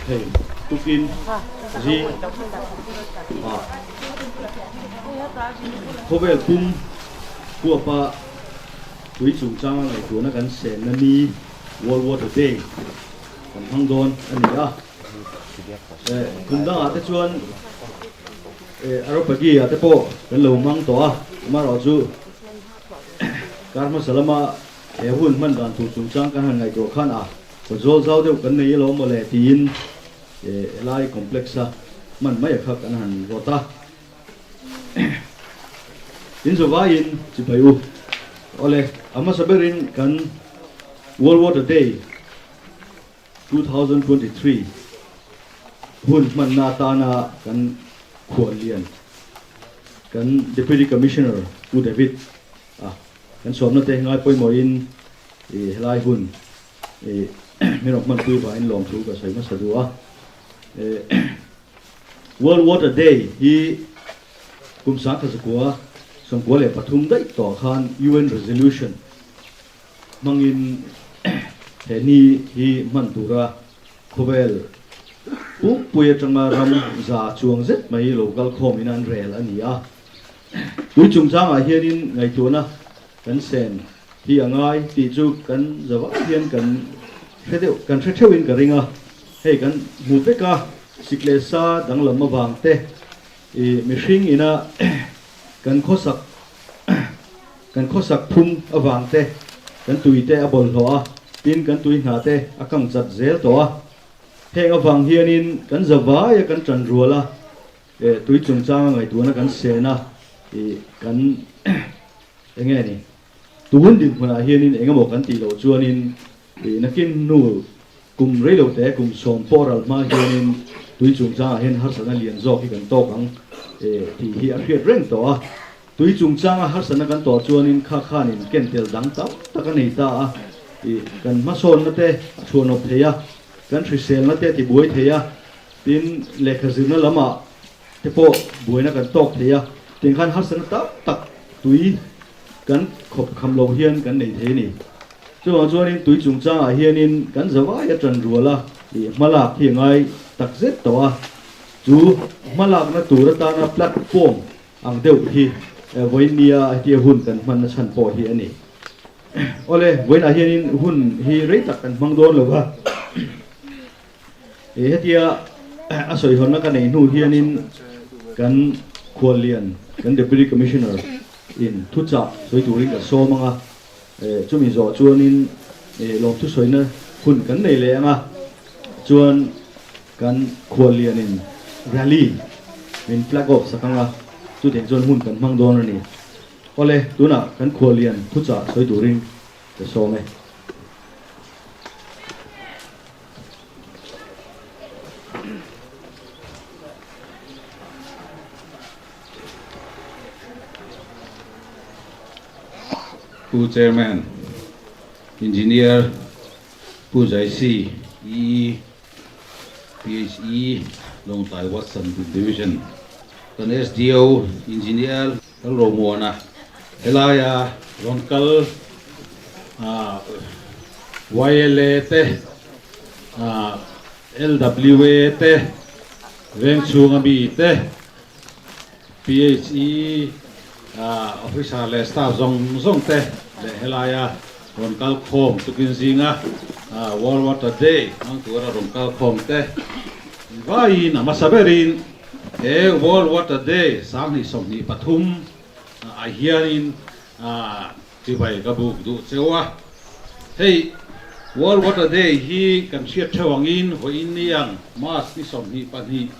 Hei tukin zing ah khawvel pum huapa tui chungchanga ngaihtuahna kan senna ni World Water Day kan hmang dawn a ni a. Kum dangah te chuan Areopagi ah te pawh kan lo hmang tawh a, amaherawhchu kar hmasa lama He hun hman dan tur chungchang kan han ngaihtuah khan a kawt zawl zau deuh kan nei elo mawle tiin helai complex a hman mai a kha kan han rawt a. In zawvaiin chibai u. Awle, a hmasa berin kan World Water Day 2023 hun hmanna atana kan khuallian kan Deputy Commissioner Pu David a. Kan sawmna te ngai pawimawhin i helai hun i min rawn hmanpui vangin lawmthu ka sawi hmasa duh a. World Water Day hi kum 1993 daih tawh khan UN Resolution hmangin he ni hi hman tura khawvel pumpui atanga ram za chuang zet mai lo kal khawmin an rel a ni a. Tui chungchangah hianin ngaihtuahna kan sen hi a ngai tih chu kan zavah hian kan hre deuh, kan hre theuhin ka ring a. Hei kan hmu vek a, sik leh sa danglam avang te i mihring ina kan khawsak kan khawsak phung avang te kan tui te a bawlhhlawh a, tin kan tui hna te a kang chat zel tawh a. Heng avang hianin kan zavaia kan tan rual a. Tui chungchanga ngaihtuahna kan sen a, ih kan eng nge ni, tun dinhmunah hianin eng emaw kan tih loh chuanin ih nakin hnu kum reilo te kum sawm pawh ral hma hianin tui chungchangah hian harsatna lian zawk hi kan tawk ang tih hi a hriat reng tawh a. Tui chungchanga harsatna kan tawh chuanin kha khanin ken tel dang tam tak a nei ta a, ih kan hmasawnna te a chhuanawp thei a, kan hriselna te a tibuai thei a. Tin, lehkha zirna lamah te pawh buaina kan tawk thei a, tiang khan harsatna tam tak tui kan khawp kham lo hian kan nei thei a ni. Chuvang chuanin tui chungchangah hianin kan zavai a tan rual a, ih hmalak hi a ngai tak zet tawh a, chu hmalakna tur atana platform ang deuh hi vawiinnia hetia hun kan hmanna chhan pawh hi a ni. Awle, vawiinah hianin hun hi rei tak kan hmang dawn lo va. Hetia a sawihawnna ka neih hnu hianin kan khuallian, kan Deputy Commissioner in thuchah sawi turin ka sawm ang a, chumi zawh chuanin lawmthu sawina hun kan nei leh ang a, chuan kan khuallianin rally min flag off sak ang a, chutiang chuan hun kan hmang dawn a ni. Awle, tunah kan khuallian thuchah sawi turin ka sawm e. Pu Chairman, Engineer Pu Jaisi, EE, PHE, Lawngtlai Watson Division, kan SDO Engineer Lalromuana helaia rawn kal YLA te, LWA te, Vengchhunga mi te, PHE officer leh staff zawng zawng te leh helaia rawn kal khawm tukin zinga World Water Day hmang tura rawn kal khawm te vaiin a hmasa berin He World Water Day 2023 ah hianin chibai ka buk duh cheu a. Hei World Water Day hi kan hriat theuh angin vawiin ni ang March ni 22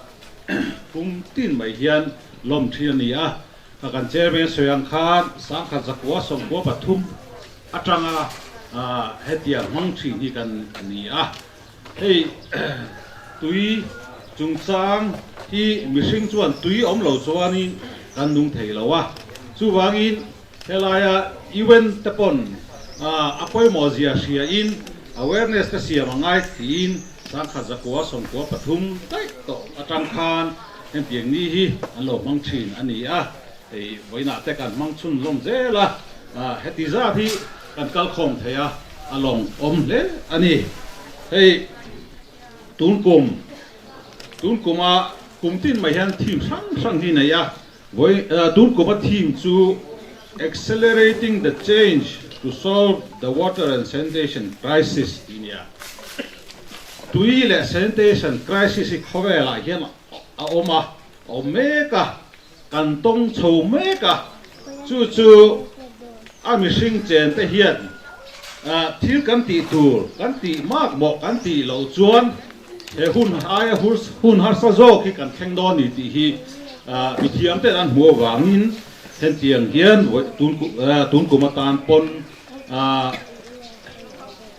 kum tin mai hian lawm thin a ni a. Ka kan chairman sawi ang khan 1993 atanga hetiang hmang thin hi kan ni a. Hei tui chungchang hi mihring chuan tui awm lo chuanin kan nung thei lo a, chuvangin helaia UN te pawn a pawimawh zia hriain awareness te siam a ngai tiin 1993 daih tawh atang khan hetiang ni hi an lo hmang thin a ni a, hei vawiinah te kan hmang chhunzawm zel a, heti zat hi kan kalkhawm thei a, a lawng awm hle a ni. Hei tun kum Tun kuma kum tin mai hian theme hrang hrang hi nei a, vawi tun kuma theme chu Accelerating the change to solve the water and sanitation crisis tih a ni a. Tui leh sanitation crisis hi khawvelah hian a awm a, a awm mek a, kan tawng chho mek a, chu chu a mihring chen te hian thil kan tih tur kan tih mak mawh kan tih loh chuan he hun aia hun harsa zawk hi kan thleng dawn ni tih hi mithiam ten an hmuh avangin hetiang hian tun kum atan pawn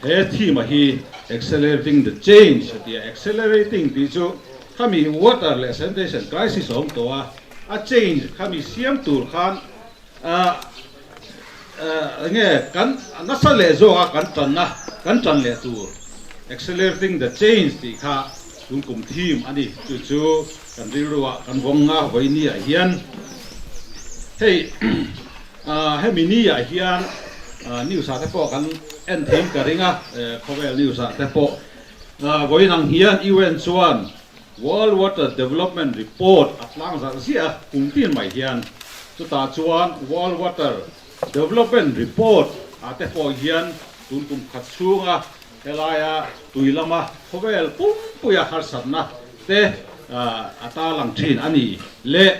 he theme hi accelerating the change a ti a, accelerating tih chu Khami water leh sanitation crisis a awm tawh a, a change khami siam tur khan enge kan nasa leh zawk a kan tanna kan tan leh tur accelerating the change tih kha tun kum theme a ni. Chu chu kan rilru ah kan vawng a vawiini ah hian hei hemi ni ah hian news ah te pawh kan en theiin ka ring a, khawvel news ah te pawh Vawiin ang hian UN chuan World Water Development Report a tlang zarh ziah a, kum tin mai hian. Chutah chuan World Water Development Report ah te pawh hian tun kum khat chhunga helaia tui lama khawvel pumpuia harsatna te a tarlang thin a ni leh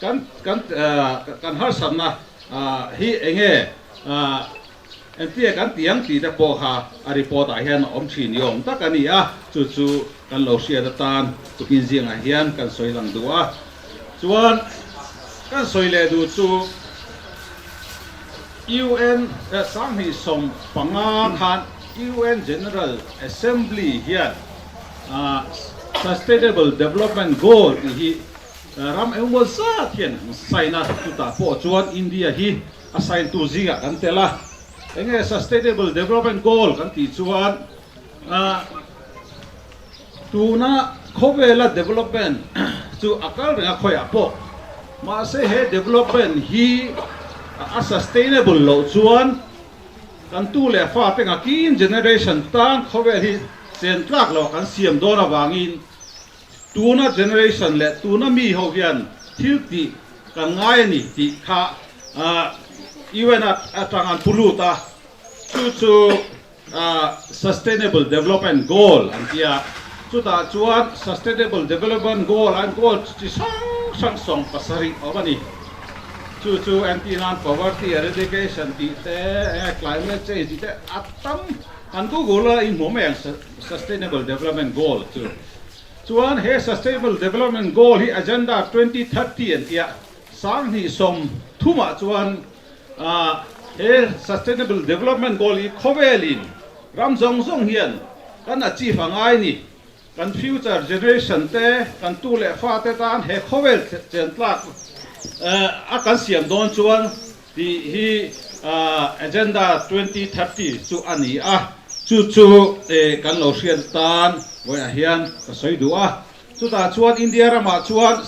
kan harsatna hi enge Entia kan ti ang tih te pawh kha a report ah hian a awm thin ni awm tak a ni a, chu chu kan lo hriat atan tukin zingah hian kan sawi lang duh a. Chuan kan sawi leh duh chu UN 2015 khan UN General Assembly hian Sustainable Development Goal tih hi ram engemaw zat hian an sign a, chutah pawh chuan India hi A sign tu zingah kan tel a, enge Sustainable Development Goal kan tih chuan tuna khawvela development chu a kal reng a khawiah pawh mahse he development hi a sustainable loh chuan kan tu leh fate ngakin generation tan khawvel hi chen tlak loh kan siam dawn avangin Tuna generation leh tuna mi ho hian thil tih kan ngai a ni tih kha UN atang an pu lut a, chu chu Sustainable Development Goal an ti a, chutah chuan Sustainable Development Goal an goal chi hrang hrang 70 a awm a ni. Chu chu entir nan poverty eradication tih te, climate change tih te a tam an Google a inhmuh mai ang Sustainable Development Goal chu. Chuan he Sustainable Development Goal hi Agenda 2030 an tia, 2030 ah chuan he Sustainable Development Goal hi khawvelin ram zawng zawng hian kan achieve a ngai ni. Kan future generation te, kan tu leh fa te tan he khawvel chen tlak a kan siam dawn chuan tih hi Agenda 2030 chu a ni a, chu chu kan lo hriat tan vawiah hian ka sawi duh a. Chutah chuan India ramah chuan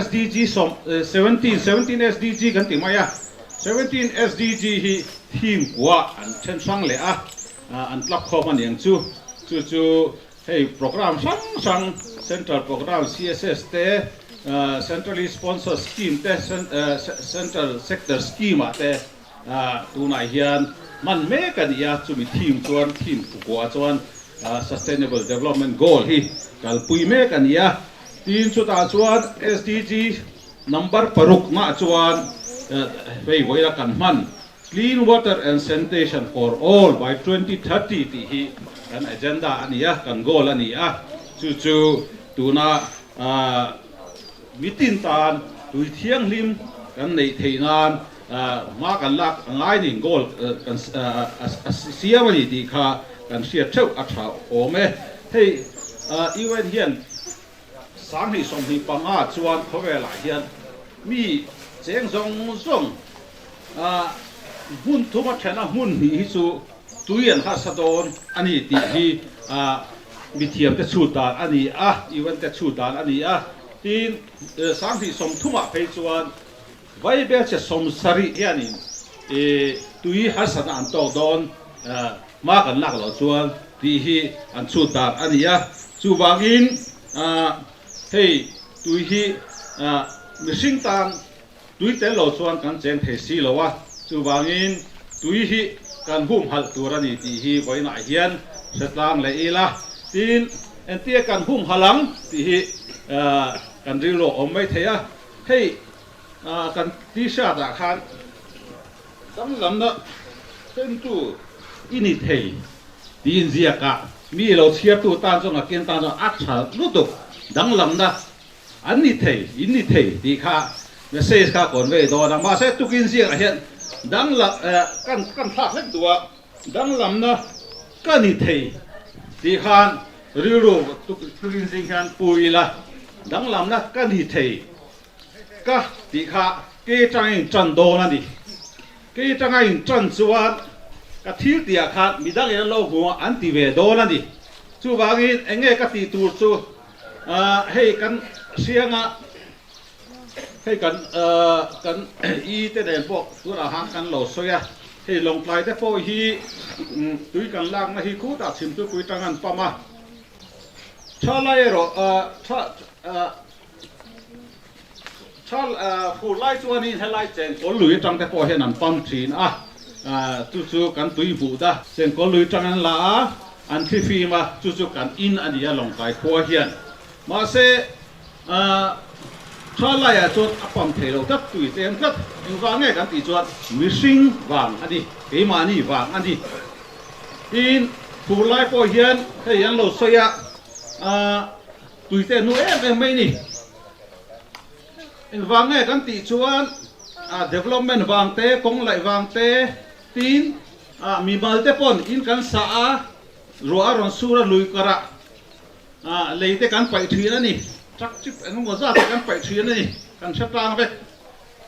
SDG 17, 17 SDG kan ti mai a, 17 SDG hi theme kua an then hrang leh a, an tlak khawm a niang chu. Chu chu Hei programme hrang hrang Central Programme, CSS te, Centrally Sponsored Scheme te, Central Sector Scheme ah te tunah hian hman mek a ni a, chumi theme chuan theme kukua chuan Sustainable Development Goal hi kalpui mek a ni a. Tin chutah chuan SDG number paruk ngah chuan hei vawilah kan hman Clean Water and Sanitation for All by 2030 tih hi kan agenda a ni a, kan goal a ni a. Chu chu tuna mitin tan tui thianghlim kan neih theih nan hma kan lak a ngai ni, goal kan siam a ni tih kha kan hriat theuh a tha awm e. Hei UN hian 2025 chuan khawvelah hian mi cheng zawng zawng hmun thum a then a, hmun hnih hi chu tui an harsa dawn a ni tih hi mithiam te chhut dan a ni a, UN te chhut dan a ni a. Tin, 2030ah phei chuan Vaibelchhe 70 hianin tui harsatna an tawk dawn hma kan lak loh chuan tih hi an chhut dan a ni a. Chuvangin hei tui hi mihring tan tui tel lo chuan kan cheng thei si lo a, chuvangin tui hi kan humhalh tur a ni tih hi vawiinah hian hre tlang leh ila. Tin, entia kan humhalh ang tih hi kan rilru a awm mai thei a, hei kan t-shirt ah khan danglamna thlentu i ni thei tiin ziak a, mi lo chhiartu tan chuan a ken tan chuan a tha lutuk danglamna an ni thei, in ni thei tih kha message kha convey dawn a, mahse tukin ziakah hian danglam kan kan thlak hlek duh a, danglamna ka ni thei tih khan rilru tukin zing hian pu ila danglamna ka ni thei. Ka tih kha ke tanga in tan dawn a ni. Ke tanga in tan chuan ka thil tihah khan midang in an lo hmu a, an ti ve dawn a ni. Chuvangin eng nge ka tih tur chu hei kan hrianga hei kan kan i te nen pawh tunah khan kan lo sawi a, hei Lawngtlai te pawh hi tui kan lakna hi khutah chhimtupui tang an pam a, thalai erawh tha Thal fur lai chuanin helai chengkawl lui atang te pawh hian an pump thin a, chu chu kan tui hmuh ta. Chengkawl lui tang an la a, an thli fim a, chu chu kan in a ni a Lawngtlai khua hian. Mahse, thal laiah chuan a pump thei lo tlat, tui tlem tlat. Engvang nge kan tih chuan mihring vang a ni, keimahni vang a ni. Tin, fur lai pawh hian hei an lo sawi a, Tuite nu em em mai ni. Engvang nge kan tih chuan development vang te, kawng laih vang te tin mimal te pawn in kan sah a, ruah a rawn sur a lui karah lei te kan paih thin a ni. Truck chip eng emaw zat te kan paih thin a ni. Kan hre tlang vek.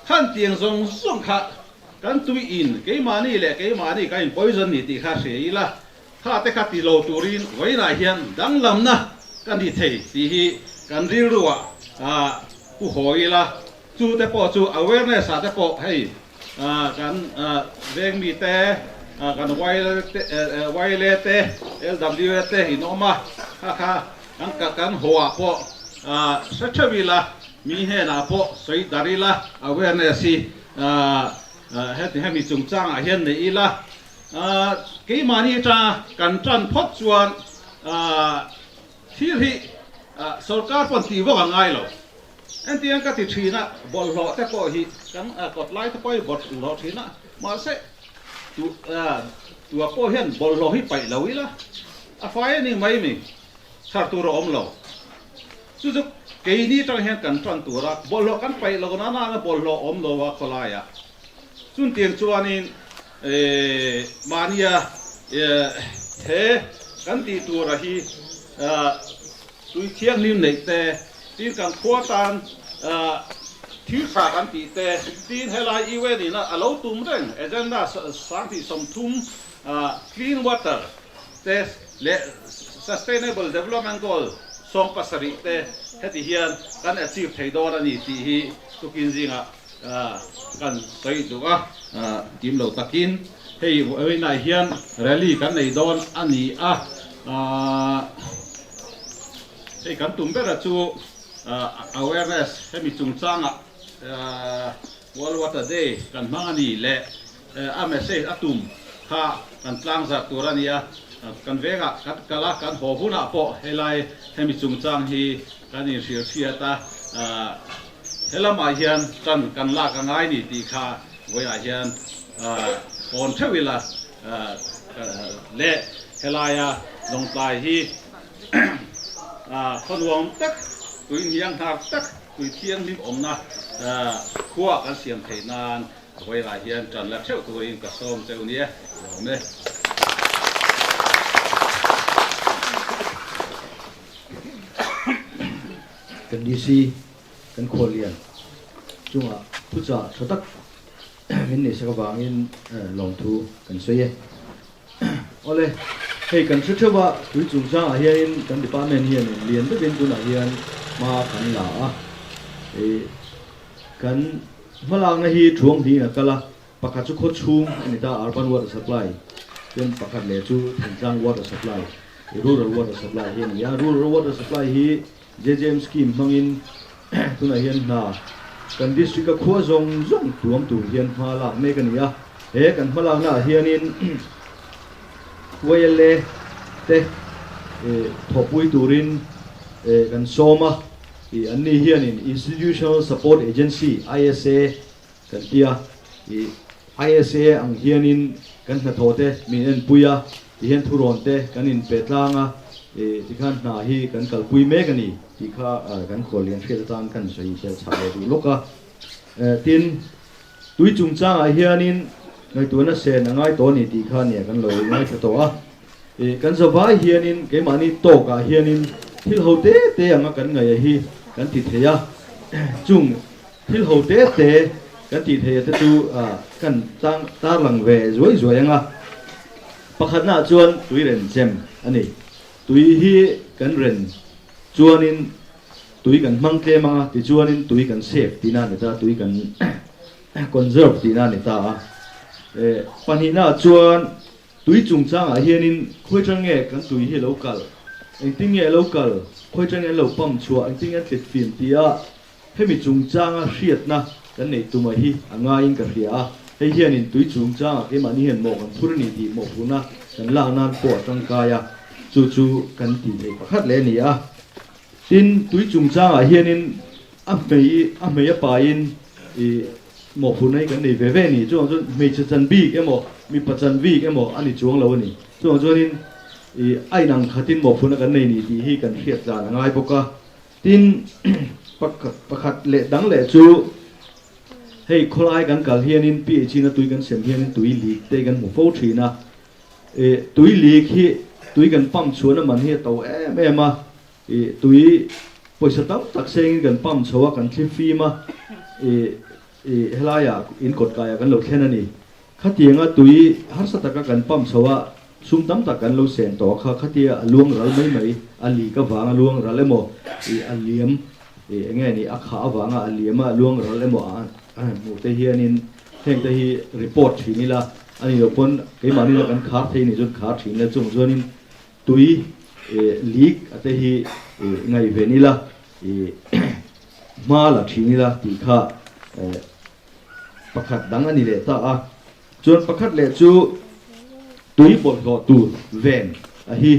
Khan tiang zawng zawng kha kan tui in keimahni leh keimahni kan in poison ni tih kha hria ila. Kha te kha ti lo turin vawiinah hian danglamna ka ni thei tih hi kan rilruah pu haw ila, chu te pawh chu awareness ah te pawh hei kan veng mi te, kan YLA te, LWA te in awm a, kha kha kan kan haw ah pawh hre theuh ila, mi hnenah pawh sawi dar ila awareness hi heti hemi chungchangah hian nei ila. Keimahni atanga kan tan phawt chuan thil hi sorkar pawn tih vak a ngai lo. Engtiang ka ti thin a, bawlhhlawh te pawh hi kan kawt lai te pawh hi bawlhhlawh thin a, mahse tua pawh hian bawlhhlawh hi paih lo ila a fai a ni mai mi chhar tur a awm lo. Chu chu keini atang hian kan tan tur a, bawlhhlawh kan paih lo nana na bawlhhlawh awm lo a khawlaiah. Chuntiang chuanin mahnia he kan tih tura hi tui thianghlim neih te, tin kan khua tan thil tha kan tih te, tin helai UN in a lo tum reng agenda 2030 clean water te leh sustainable development goal 17 te heti hian kan achieve thei dawn a ni tih hi tukin zingah Kan sawi duh a, kim lo takin hei vawiinah hian rally kan nei dawn a ni a, hei kan tum bera chu awareness hemi chungchangah World Water Day kan hmang a ni leh a message a tum kha kan tlangzarh tur a ni a, kan vengah kan kal a, kan haw hunah pawh helai hemi chungchang hi kan inhrilhriat a. He lamah hian tan kan lak a ngai ni tih kha vawiah hian hawn theuh ila leh helaia Lawngtlai hi khaw nuam tak, tui hniang hnar tak, tui thianghlim awmna khua kan siam theih nan vawiah hian tan la theuh turin ka sawm cheu nia lawm e. Kan DC kan khuallian chungah thuchah tha tak min neihsak avangin lawmthu kan sawi e. Awle, hei kan hre theuh a, tui chungchangah hianin kan department hianin lian deuhin tunah hian hma kan la a, kan hmalakna hi thuang hnihin a kal a, pakhat chu khaw chhung a ni ta, urban water supply, chuan pakhat leh chu thingtlang water supply. Rural Water Supply hi a ni a. Rural Water Supply hi JJM Scheme hmangin tunah hian hna kan district a khua zawng zawng tuam tur hian hma lak mek a ni a. He kan hma lakna ah hianin YLA te thawhpui turin kan sawm a. Anni hianin Institutional Support Agency, ISA, kan ti a. ISA ang hianin kan hnathawh te min enpui a, tihian thurawn te kan inpe tlang a, tikhan hna hi kan kalpui mek a ni tih kha kan khuallian hriat atan kan sawi tel chhah leh duh lawk a. Tin, tui chungchangah hianin ngaihtuahna sen a ngai tawh a ni tih kha nia kan lo ngaithla tawh a. Kan zavai hianin keimahni tawkah hianin thil ho te te anga kan ngaih hi kan ti thei a, chung Thil ho te te kan tih theih a te chu kan tarlang ve zuai zuai ang a, pakhatnaah chuan tui ren chem a ni. Tui hi kan ren chuanin tui kan hmang tlem ang a, tichuanin tui kan save tihna a ni ta, tui kan conserve tihna a ni ta a. Pahnihnaah chuan tui chungchangah hianin khawi tang nge kan tui hi lo kal, engtin nge a lo kal, khawi tang nge an lo pump chhuah, engtin nge an tlit fim tia Hemi chungchanga hriatna kan neih tuma hi a ngaiin ka hria a, hei hianin tui chungchangah keimahni hian mawh kan phur a ni tih mawhphurhna kan lak nan pawh a tangkai a, chu chu kan tih theih pakhat leh a ni a. Tin, tui chungchangah hianin a hmei a hmei a paiin ih mawhphurhna hi kan nei ve ve a ni. Chuvang chuan hmeichhe chan bik emaw mipa chan bik emaw a ni chuang lo a ni. Chuvang chuanin ih a inang khatin mawhphurhna kan nei ni tih hi kan hriat tlan a ngai bawk a. Tin, pakhat leh dang leh chu hei khawlai kan kal hianin PHE na tui kan sem hianin tui leak te kan hmu fo thin a. Tui leak hi tui kan pump chhuahna man hi a to em em a, tui pawisa tam tak sengin kan pump chho a, kan thli fim a, helaiah in kawtkaiah kan lo thlen a ni. Khatianga tui harsa taka kan pump chho a, sum tam tak kan lo sen tawh kha khatia a luang ral mai mai, a lik avanga luang ral emaw, ih a liam ih eng nge ni a khah avanga a liam a luang ral emaw a hmuh te hianin heng te hi report thin ila a ni lo pawn keimahni la kan khar thei ni chuan khar thin ila chung chuanin tui ih lik a te hi ih ngaihven ila ih hma la thin ila tih kha eh Pakhat dang a ni leh ta a, chuan pakhat leh chu tui bawlhhlawh tur ven a hi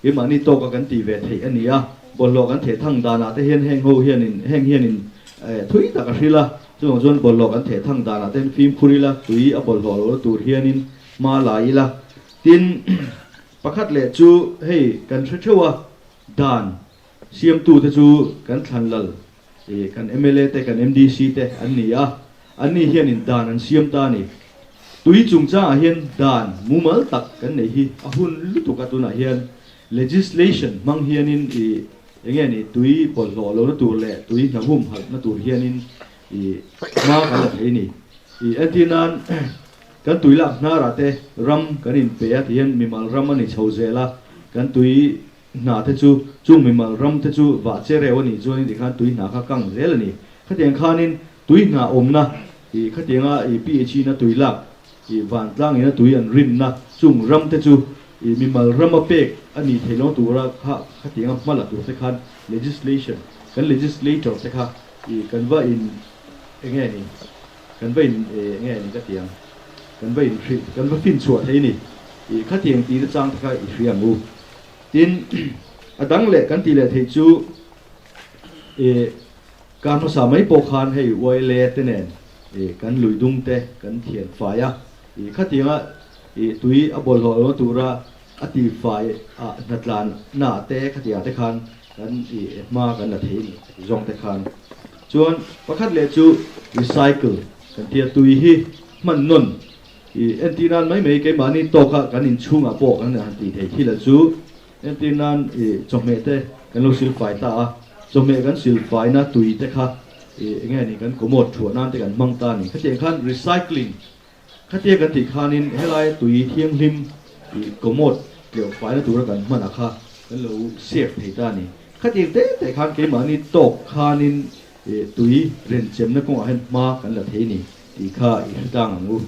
keimahni tawka kan tih ve theih a ni a, bawlhhlawh kan theh thang danah te hian heng ho hianin heng hianin thui tak a hril a, chuvang chuan bawlhhlawh kan theh thang danah te hian fimkhur ila tui a bawlhhlawh lohna tur hianin hma la ila. Tin, pakhat leh chu hei kan hre theuh a, dan siamtute chu kan thlan lal Ih, kan mla te, kan MDC te an ni a, anni hianin dan an siam ta a ni. Tui chungchangah hian dan mumal tak kan neih hi a hun lutuk a, tunah hian legislation hmang hianin ih, eng nge ni, tui bawlhhlawh lohna tur leh tui hna humhalhna tur hianin ih, hma kan la thei a ni. Ih, entir nan kan tui lak hnarah te ram kan inpe a ti hian mimal ram a ni chho zel a, kan tui Hna te chu, chung mimal ram te chu vah che reuh a nih chuanin tikhan tui hna kha kang zel a ni. Khatiang khanin tui hna awmna ih khatianga ih PHE na tui lak ih vantlang ina tui an rinna chung ram te chu ih mimal rama pek a nih theih lo tura kha khatianga hma la tur te khan legislation kan legislator te kha ih kan va in enge ni kan va in enge ni ka ti ang kan va in hrilh kan va finchhuah thei a ni ih khatiang tih na chang te kha i hria ang u. Tin, a dang leh kan tih leh theih chu ih kar hmasa mai pawh khan hei YLA te nen ih kan lui dung te kan thian fai a, ih khatianga ih tui a bawlhhlawh lohna tura a ti fai ah hnatlan na te khatiang te khan kan ih hma kan la thei ni zawng te khan. Chuan pakhat leh chu recycle kan tia tui hi hman nawn I entir nan mai mai keimahni tawka kan inchhungah pawh kan han tih theih thil a chu entir nan i chawhmeh te kan lo silfai ta a, chawhmeh kan silfaina tui te kha i enge ni kan commode thuah nan te kan hmang ta a ni. Khatiang khan recycling khatia kan tih khanin helai tui thianghlim i commode tleuh faina tura kan hman a kha kan lo save thei ta a ni. Khatiang te te khan keimahni tawk khanin i tui renchemna kawngah hian hma kan la thei a ni. Tih kha i hre tlang ang u.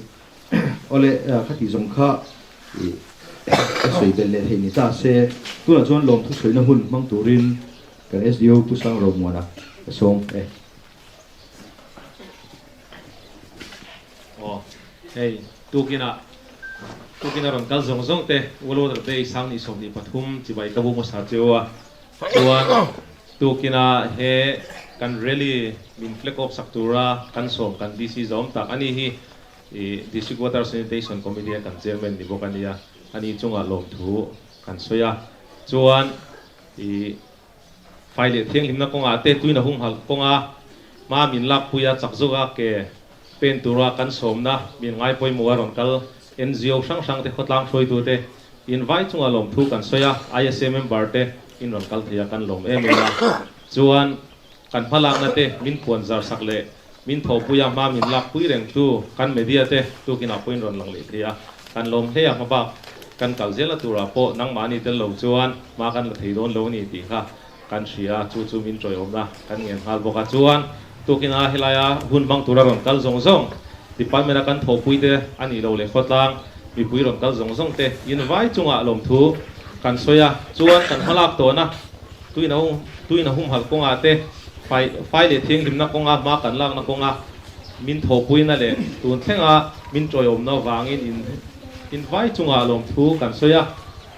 Awle, kha tih zawng kha i ka sawi belh leh thei ni ta se, tunah chuan lawmthu sawina hun hmang turin kan SDO Pu Sang Romuana ka sawm e. Aw, hei tukinah tukin a rawn kal zawng zawng te World Water Day sang ni 23 chibai ka bu hmasa cheu a, chuan tukina he kan rally min flag off sak tura kan sawm kan DC zawm tak a ni hi I District Water Sanitation Committee a kan Chairman ni bawk a nia, ani chungah lawmthu kan sawi a. Chuan i fai leh thianghlimna kawngah te tuina humhalh kawnga hma min lakpui a, chak zawka ke pen tura kan sawmna min ngai pawimawh a rawn kal NGO hrang hrang te khawtlang hruaitute invai chungah lawmthu kan sawi a, ISA member te in rawn kal thei a kan lawm em em a. Chuan Kan hmalakna te min puan zar sak leh min thawhpui a, hma min lak pui reng tu kan media te tukinah pawhin rawn lang leh thei a, kan lawm hle a, hma bak kan kal zel a turah pawh nangmahni tel lo chuan hma kan la thei dawn lo a ni tih kha kan hria a, chu chu min tawiawmna kan ngen nghal bawk a. Chuan tukina helaia hun hmang tura rawn kal zawng zawng department a kan thawhpui te a nih loh leh khawtlang mipui rawn kal zawng zawng te invai chungah lawmthu kan sawi a, chuan kan hmalak tawhna Tuina humhalh kawngah te, fai leh thianghlimna kawnga hma kan lakna kawnga min thawhpuina leh tun thlenga min tawiawmna vangin in invai chungah lawmthu kan sawi a.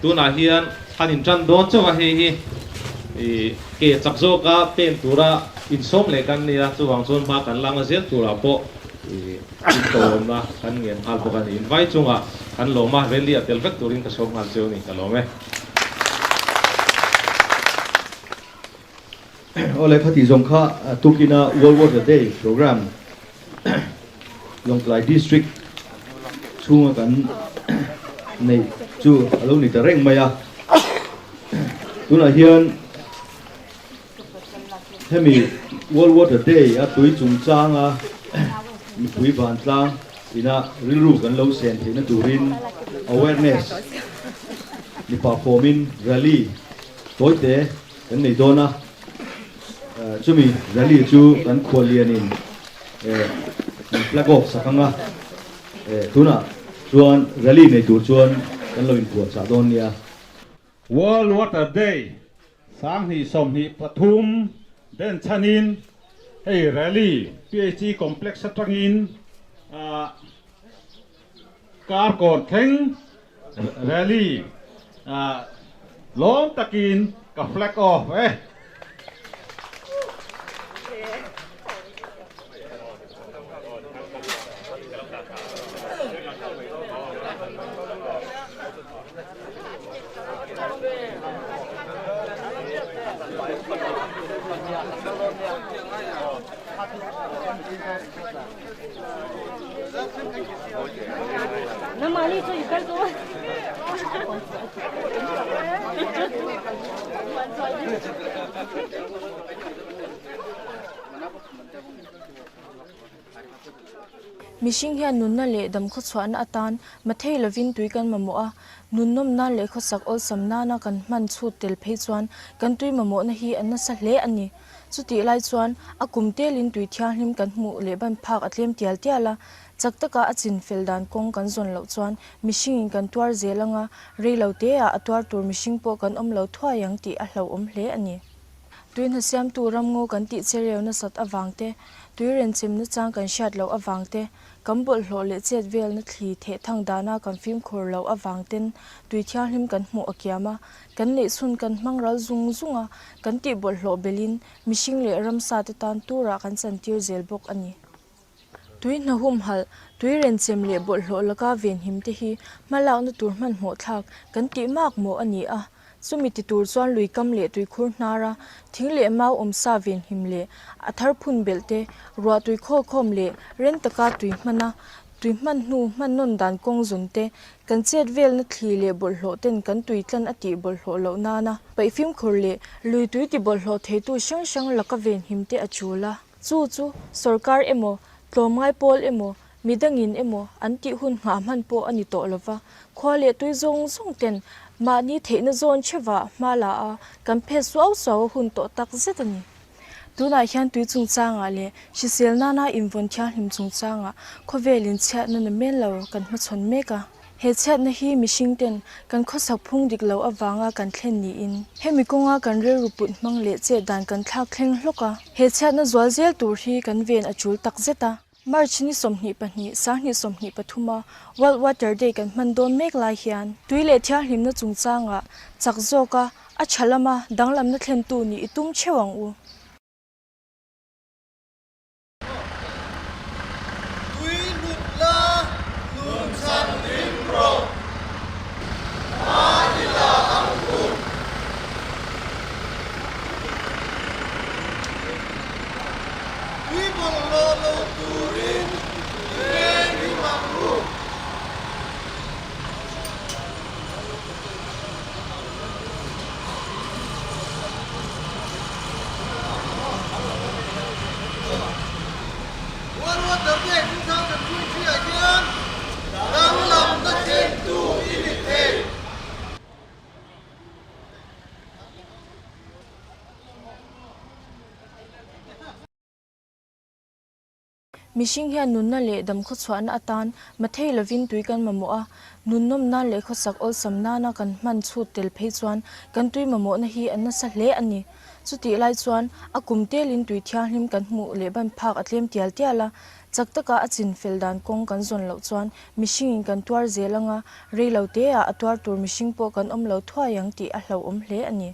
Tunah hian han intan dawn chauh a, hei hi ke chak zawka pen tura insawm leh kan nia, chuvang chuan hma kan lakna zel turah pawh in tawiawmna kan ngen nghal bawk a ni. Invai chungah kan lawm a, rally a tel vek turin ka sawm nghal cheu a ni, ka lawm e. Awle khati zawng kha tukina World Water Day program Lawngtlai District chhunga kan neih chu a lo ni ta reng mai a. Tunah hian hemi World Water Day a tui chungchanga mipui vantlang ina rilru kan lo sen theihna turin awareness mipa fawmin rally tawite kan nei dawn a. Chumi rally chu kan khuallianin min flag off sak ang a. Tunah chuan rally nei tur chuan kan lo inpuahchah dawn nia. World Water Day 2023 den chhanin hei rally PHE Complex atangin kar kawn thleng rally lawm takin ka flag off e. Mihring hian nunna leh damkhawchhuahna atan mathei lovin tui kan mamawh a, nun nawmna leh khawsak awlsam nana kan hman chhut tel phei chuan kan tui mamawhna hi a nasa hle a ni. Chutih lai chuan a kum telin tui thianghlim kan hmuh leh ban phak a tlem tial tial a, chak taka a chin fel dan kawng kan zawn loh chuan mihringin kan tuar zel anga rei lo teah a tuar tur mihring pawh kan awm lo thuai ang tih a hlauhawm hle a ni. Tui hna siamtu ramngaw kan tih chereu nasat avang te, tui renchem nachang kan hriat loh avang te, kan bawlhhlawh leh chet velna thli theh thang dana kan fimkhur loh avang ten tui thianghlim kan hmuh a kiam a, kan neihchhun kan hmang ral zung zung a, kan tih bawlhhlawh belhin mihring leh ramsa te tan turah kan chantir zel bawk a ni. Tui hna humhalh, tui renchem leh bawlhhlawh laka venhim te hi hmalakna tur hmanhmawh thlak kan tih mak mawh a ni a. Chumi ti tur chuan lui kam leh tuikhur hnara thing leh mau awmsa venhim leh a thar phun belh te, ruah tui khawlkhawm leh ren taka tui hman a, tui hman hnu hman nawn dan kawng zawn te, kan chet velna thli leh bawlhhlawh ten kan tui tlan a tih bawlhhlawh loh nana paih fimkhur leh lui tui ti bawlhhlawh theitu hrang hrang laka venhim te a tul a. Chu chu sorkar emaw, tlawmngai pawl emaw, midangin emaw an tih hun nghah hman pawh a ni tawh lo va, khua leh tui zawng zawng ten mahni theihna zawn theuhah hma la a, kan phet suau suau a hun tawh tak zet a ni. Tunah hian tui chungchangah leh hrisel nana invawn thianghlim chungchangah khawvelin chhiatna na men lo kan hmachhawn mek a. He chhiatna hi mihring ten kan khawsak phung dik lo avanga kan thlen niin hemi kawnga kan rilru put hmang leh chet dan kan thlak thleng hlawk a. He chhiatna zual zel tur hi kan ven a tul tak zet a. March ni 22, 2023 a World Water Day kan hman dawn mek lai hian tui leh thianghlimna chungchangah chak zawka a tha lama danglamna thlentu nih i tum theuh ang u. Tui lut la, nun chhan hlim rawh. Hma i la ang u. Tui bawlhhlawh lo turin i veng him ang u. World Water Day 2023 ah hian danglamna thlengtu i ni thei. Mihring hian nunna leh damkhawchhuahna atan mathei lovin tui kan mamawh a, nun nawm nan leh khawsak awlsam nana kan hman chhut tel phei chuan kan tui mamawhna hi a nasa hle a ni. Chutih lai chuan a kum telin tui thianghlim kan hmuh leh ban phak a tlem tial tial a, chak taka a chin fel dan kawng kan zawn loh chuan mihringin kan tuar zel anga rei lo teah a tuar tur mihring pawh kan awm lo thuai ang tih a hlauhawm hle a ni.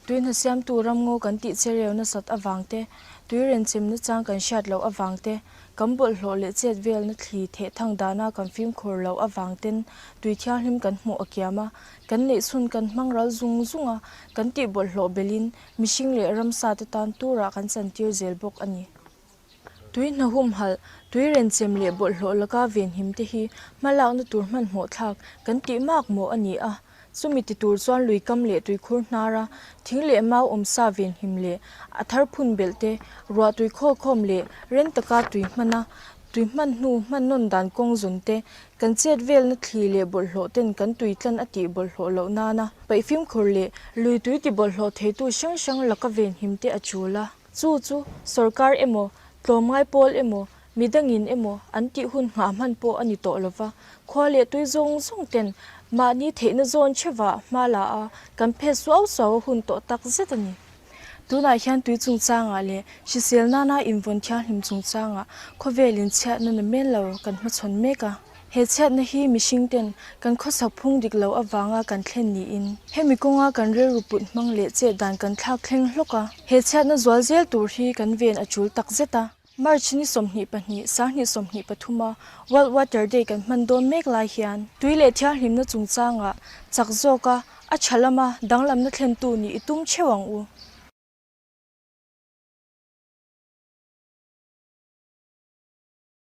Tui hna siamtu ramngaw kan tih che reu nasat avang te, tui renchem nachang kan hriat loh avang te, kan bawlhhlawh leh chet velna thli theh thang dana kan fimkhur loh avang ten tui thianghlim kan hmuh a kiam a, kan neihchhun kan hmang ral zung zung a, kan tih bawlhhlawh belhin mihring leh ramsa te tan turah kan chantir zel bawk a ni. Tui hna humhalh, tui renchem leh bawlhhlawh laka venhim te hi hmalakna tur hmanhmawh thlak kan tih mak mawh a ni a. Chumi ti tur chuan lui kam leh tuikhur hnara thing leh mau awmsa venhim leh a thar phun belh te, ruah tui khawlkhawm leh ren taka tui hman a, tui hman hnu hman nawn dan kawng zawn te, kan chet velna thli leh bawlhhlawh ten kan tui tlan a tih bawlhhlawh loh nana paih fimkhur leh lui tui ti bawlhhlawh theitu hrang hrang laka venhim te a tul a. Chu chu sorkar emaw, tlawmngai pawl emaw, midangin emaw an tih hun nghah hman pawh a ni tawh lo va, khua leh tui zawng zawng ten mahni theihna zawn theuhah hma la a, kan phet suau suau a hun tawh tak zet a ni. Tunah hian tui chungchangah leh hrisel nana invawn thianghlim chungchangah khawvel inchhiatna na men lo kan hmachhawn mek a. He chhiatna hi mihring ten kan khawsak phung dik lo avanga kan thlen niin hemi kawnga kan rilru put hmang leh chet dan kan thlak thleng hlawk a. He chhiatna zual zel tur hi kan ven a tul tak zet a. March ni 22, 2023 a World Water Day kan hman dawn mek lai hian tui leh thianghlimna chungchangah chak zawka a tha lama danglamna thlentu nih i tum theuh ang u.